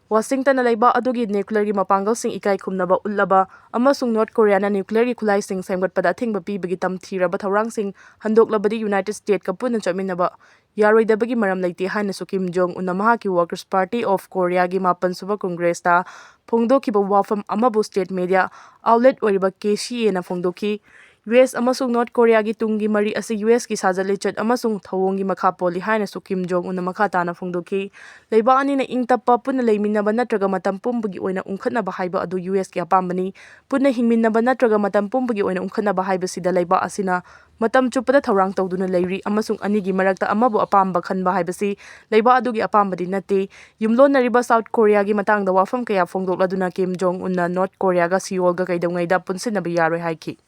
ꯋꯥꯁꯤꯡꯇꯟꯅ ꯂꯩꯕꯥꯛ ꯑꯗꯨꯒꯤ nuclearꯒꯤ ꯃꯄꯥꯡꯒꯜꯁꯤꯡ ꯏꯀꯥꯏ ꯈꯨꯝꯅꯕ ꯎꯠꯂꯕ ꯑꯃꯁꯨꯡ ꯅꯣꯔꯠ ꯀꯣꯔꯤꯌꯥꯅ nuclearꯒꯤ ꯈꯨꯠꯂꯥꯏꯁꯤꯡ ꯁꯦꯝꯒꯠꯄꯗ ꯑꯊꯤꯡꯕ ꯄꯤꯕꯒꯤ ꯇꯝꯊꯤꯔꯕ ꯊꯧꯔꯥꯡꯁꯤꯡ ꯍꯟꯗꯣꯛꯂꯕꯗꯤ United Statesꯀ ꯄꯨꯟꯅ ꯆꯠꯃꯤꯟꯅꯕ ꯌꯥꯔꯣꯏꯗꯕꯒꯤ ꯃꯔꯝ ꯂꯩꯇꯦ ꯍꯥꯏꯅꯁꯨ ꯀꯤꯝ ꯖꯣꯡ ꯎꯟꯅ ꯃꯍꯥꯛꯀꯤ Workers' Party of Koreaꯒꯤ ꯃꯥꯄꯟ ꯁꯨꯕ Congressꯇ ꯐꯣꯡꯗꯣꯛꯈꯤꯕ ꯋꯥꯐꯝ ꯑꯃꯕꯨ state media outlet ꯑꯣꯏꯔꯤꯕ ꯀꯦ ꯁꯤ ꯑꯦꯅ ꯐꯣꯡꯗꯣꯛꯈꯤ꯫ ꯌꯨ ꯑꯦꯁ ꯑꯃꯁꯨꯡ ꯅꯣꯔꯠ ꯀꯣꯔꯤꯌꯥꯒꯤ ꯇꯨꯡꯒꯤ ꯃꯔꯤ ꯑꯁꯤ ꯌꯨ ꯑꯦꯁꯀꯤ ꯁꯥꯖꯠ ꯂꯤꯆꯠ ꯑꯃꯁꯨꯡ ꯊꯧꯑꯣꯡꯒꯤ ꯃꯈꯥ ꯄꯣꯜꯂꯤ ꯍꯥꯏꯅꯁꯨ ꯀꯤꯝ ꯖꯣꯡ ꯎꯟꯅ ꯃꯈꯥ ꯇꯥꯅ ꯐꯣꯡꯗꯣꯛꯈꯤ꯫ ꯂꯩꯕꯥꯛ ꯑꯅꯤꯅ ꯏꯪ ꯇꯞꯄ, ꯄꯨꯟꯅ ꯂꯩꯃꯤꯟꯅꯕ ꯅꯠꯇ꯭ꯔꯒ ꯃꯇꯝ ꯄꯨꯝꯕꯒꯤ ꯑꯣꯏꯅ ꯎꯪꯈꯠꯅꯕ ꯍꯥꯏꯕ ꯑꯗꯨ ꯌꯨ ꯑꯦꯁꯀꯤ ꯑꯄꯥꯝꯕꯅꯤ꯫ ꯄꯨꯟꯅ ꯍꯤꯡꯃꯤꯟꯅꯕ ꯅꯠꯇ꯭ꯔꯒ ꯃꯇꯝ ꯄꯨꯝꯕꯒꯤ ꯑꯣꯏꯅ ꯎꯪꯈꯠꯅꯕ ꯍꯥꯏꯕꯁꯤꯗ ꯂꯩꯕꯥꯛ ꯑꯁꯤꯅ ꯃꯇꯝ ꯆꯨꯞꯄꯗ ꯊꯧꯔꯥꯡ ꯇꯧꯗꯨꯅ ꯂꯩꯔꯤ ꯑꯃꯁꯨꯡ ꯑꯅꯤꯒꯤ ꯃꯔꯛꯇ ꯑꯃꯕꯨ ꯑꯄꯥꯝꯕ ꯈꯟꯕ ꯍꯥꯏꯕꯁꯤ ꯂꯩꯕꯥꯛ ꯑꯗꯨꯒꯤ ꯑꯄꯥꯝꯕꯗꯤ ꯅꯠꯇꯦ꯫ ꯌꯨꯝꯂꯣꯟꯅꯔꯤꯕ ꯁꯥꯎꯠ ꯀꯣꯔꯤꯌꯥꯒꯤ ꯃꯇꯥꯡꯗ ꯋꯥꯐꯝ ꯀꯌꯥ ꯐꯣꯡꯗꯣꯛꯂꯗꯨꯅ ꯀꯤꯝ ꯖꯣꯡ ꯎꯟꯅ ꯅꯣꯔꯠ ꯀꯣꯔꯤꯌꯥꯒ ꯁꯤꯑꯣꯜꯒ ꯀꯩꯗꯧꯉꯩꯗ ꯄꯨꯟꯁꯤꯟꯅꯕ ꯌꯥꯔꯣꯏ ꯍꯥꯏꯈꯤ꯫